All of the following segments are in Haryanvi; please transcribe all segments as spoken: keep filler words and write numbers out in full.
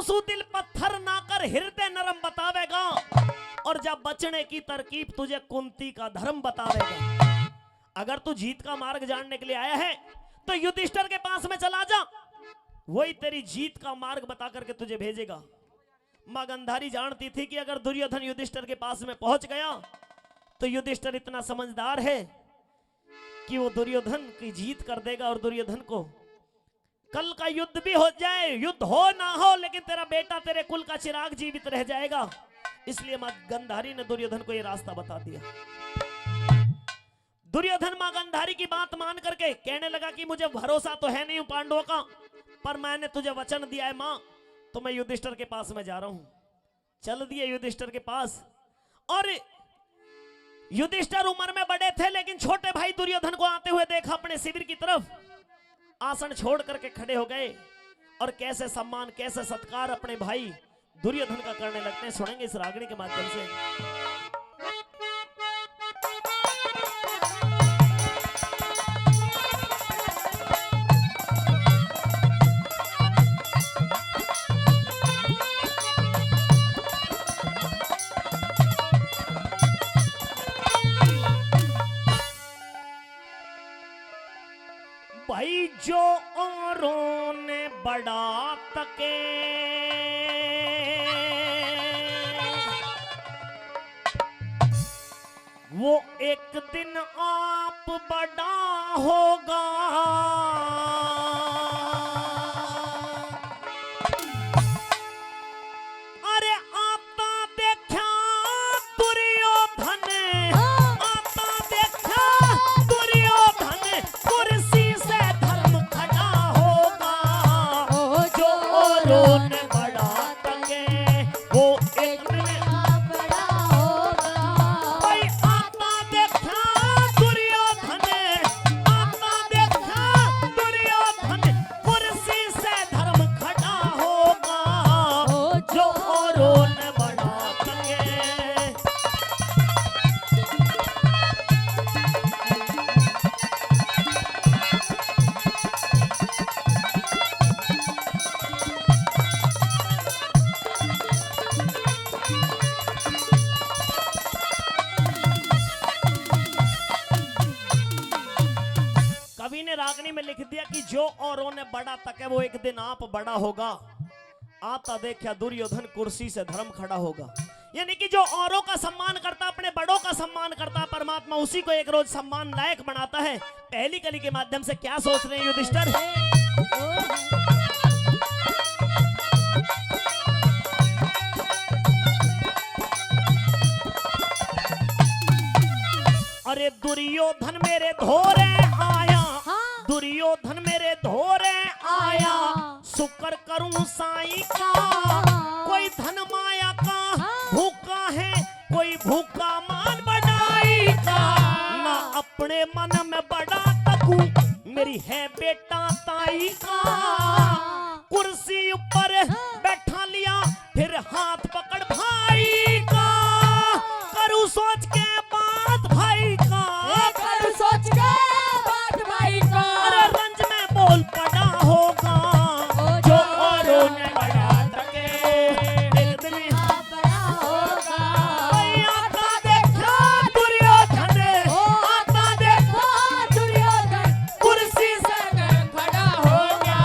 सू दिल पत्थर ना कर, हृदय नरम बतावेगा। और जब बचने की तरकीब तुझे कुंती का धर्म बतावेगा। अगर तू जीत का मार्ग जानने के लिए आया है, तो युधिष्ठिर के पास में चला जा, वही तेरी जीत का मार्ग बता करके तुझे भेजेगा। माँ गांधारी जानती थी कि अगर दुर्योधन युधिष्ठिर के पास में पहुंच गया, तो युधिष्ठिर इतना समझदार है कि वो दुर्योधन की जीत कर देगा और दुर्योधन को कल का युद्ध भी हो जाए, युद्ध हो ना हो, लेकिन तेरा बेटा, तेरे कुल का चिराग जीवित रह जाएगा। इसलिए माँ गांधारी ने दुर्योधन को ये रास्ता बता दिया। दुर्योधन माँ गांधारी की बात मान करके कहने लगा कि मुझे भरोसा तो है नहीं पांडवों का, पर मैंने तुझे वचन दिया है माँ, तो मैं युधिष्ठिर के पास में जा रहा हूँ। चल दिए युधिष्ठिर के पास। और युधिष्ठिर उम्र में बड़े थे, लेकिन छोटे भाई दुर्योधन को आते हुए देखा अपने शिविर की तरफ, आसन छोड़ करके खड़े हो गए। और कैसे सम्मान, कैसे सत्कार अपने भाई दुर्योधन का करने लगते हैं, सुनेंगे इस रागनी के माध्यम से। भाई जो औरों ने बड़ा तके, वो एक दिन आप बड़ा होगा। अरे आता देखा दुर्योधन, हाँ। आता देखा दुर्योधन, कुर्सी से धर्म खड़ा होगा। ओ जो औरों ने बड़ा तके, वो एक दिन बड़ा होगा। भाई आता देखा दुर्योधन, आता देखा दुर्योधन, कुर्सी से धर्म खड़ा होगा। ओ जो औरों ने बड़ा तके। कवि ने रागनी में लिख दिया कि जो औरों ने बड़ा तके, वो एक दिन आप बड़ा होगा। आता देखा दुर्योधन, कुर्सी से धर्म खड़ा होगा। यानी कि जो औरों का सम्मान करता, अपने बड़ों का सम्मान करता, परमात्मा उसी को एक रोज सम्मान लायक बनाता है। पहली कली के माध्यम से क्या सोच रहे हैं युधिष्ठिर? अरे दुर्योधन मेरे धोरे आया, हाँ। दुर्योधन मेरे धोरे आया, हाँ। शुक्र करूं साईं का, हाँ। कोई धन माया का, हाँ। भूखा है, कोई भूखा मान बनाई का, ना अपने मन में बड़ा तकू, मेरी है बेटा ताई का। कुर्सी ऊपर बैठा लिया, फिर हाथ पकड़ भाई का। करूँ सोच के बात भाई का। ए, करूँ सोच के बात भाई का। अरे रंज में बोल पड़ा होगा। ओ जो औरों ने बड़ा तके, एक दिन बड़ा होगा। भाई आता देखा दुर्योधन, ओ आता देखा दुर्योधन, कुर्सी से खड़ा हो गया,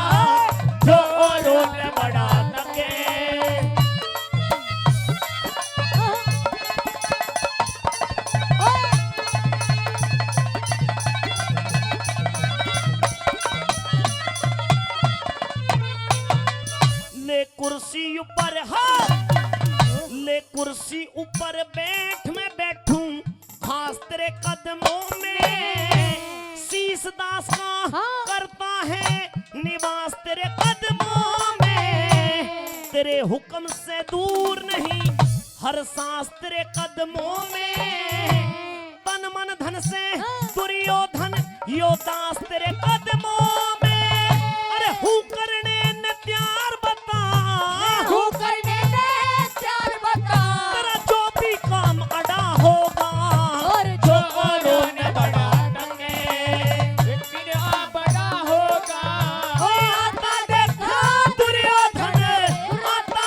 जो औरों ने बड़ा तके। ले कुर्सी ऊपर, हाँ, ले कुर्सी ऊपर बैठ, मैं बैठूं खास तेरे कदमों में। शीश दास का, हाँ। करता है निवास तेरे कदमों में। तेरे हुक्म से दूर नहीं, हर सांस तेरे कदमों में। तन मन धन से, हाँ। दुर्योधन यो दास तेरे कदमों में। अरे हूँ करने ने तैयार बता, हूँ करने ने तैयार बता। तेरा जो भी काम अड़ा होगा, और जो जो औरों ने बड़ा तके, एक दिन आ बड़ा होगा। ओ आता देखा दुर्योधन, आता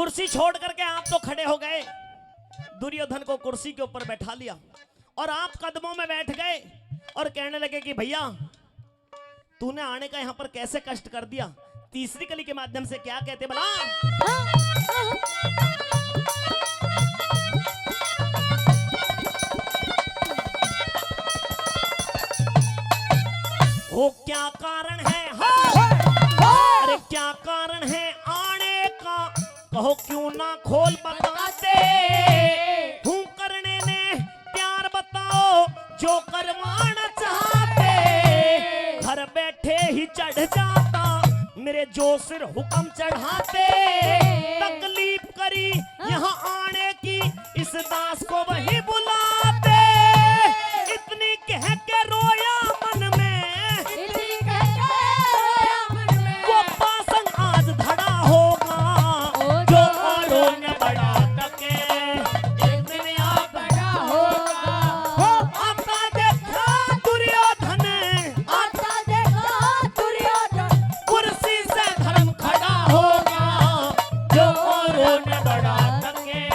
कुर्सी छोड़ करके आप तो खड़े हो गए, दुर्योधन को कुर्सी के ऊपर बैठा लिया और आप कदमों में बैठ गए और कहने लगे कि भैया, तूने आने का यहाँ पर कैसे कष्ट कर दिया। तीसरी कली के माध्यम से क्या कहते भला? वो क्या कारण है? हाँ। अरे क्या कारण है आने का? कहो क्यों ना खोल बताते। हूँ करने ने प्यार बताओ जो करवाना चाहते। घर बैठे ही चढ़ जाता मेरे जो सिर हुक्म चढ़ाते। तकलीफ करी यहाँ आने की, इस दास को वही बुलाते। इतनी कह के रोया मन में, इतनी कह के रोया मन में। वो पासंग आज धड़ा होगा, ओ जो औरों ने बड़ा तके, एक दिन आप बड़ा होगा। हो आता देखा दुर्योधन, आता देखा दुर्योधन। कुर्सी से धर्म खड़ा होगा, जो औरों ने बड़ा तके।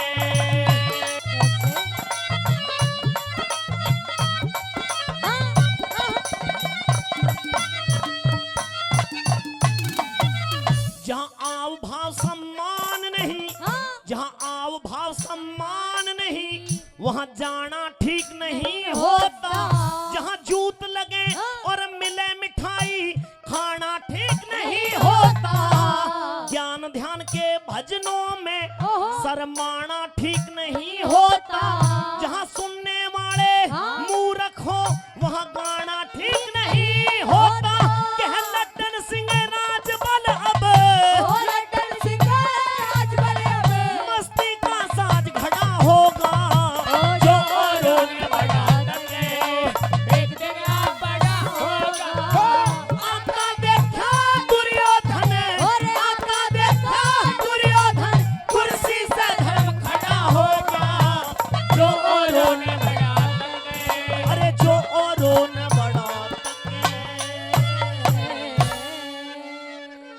जहाँ आव भाव सम्मान नहीं, हाँ। जहाँ आव भाव सम्मान नहीं, वहाँ जाना ठीक नहीं होता। जहाँ जूत लगे, हाँ। और मिले मिठाई, खाना ठीक नहीं होता। ज्ञान ध्यान के भजनों में, ओहो। शरमाना ठीक नहीं होता। जहाँ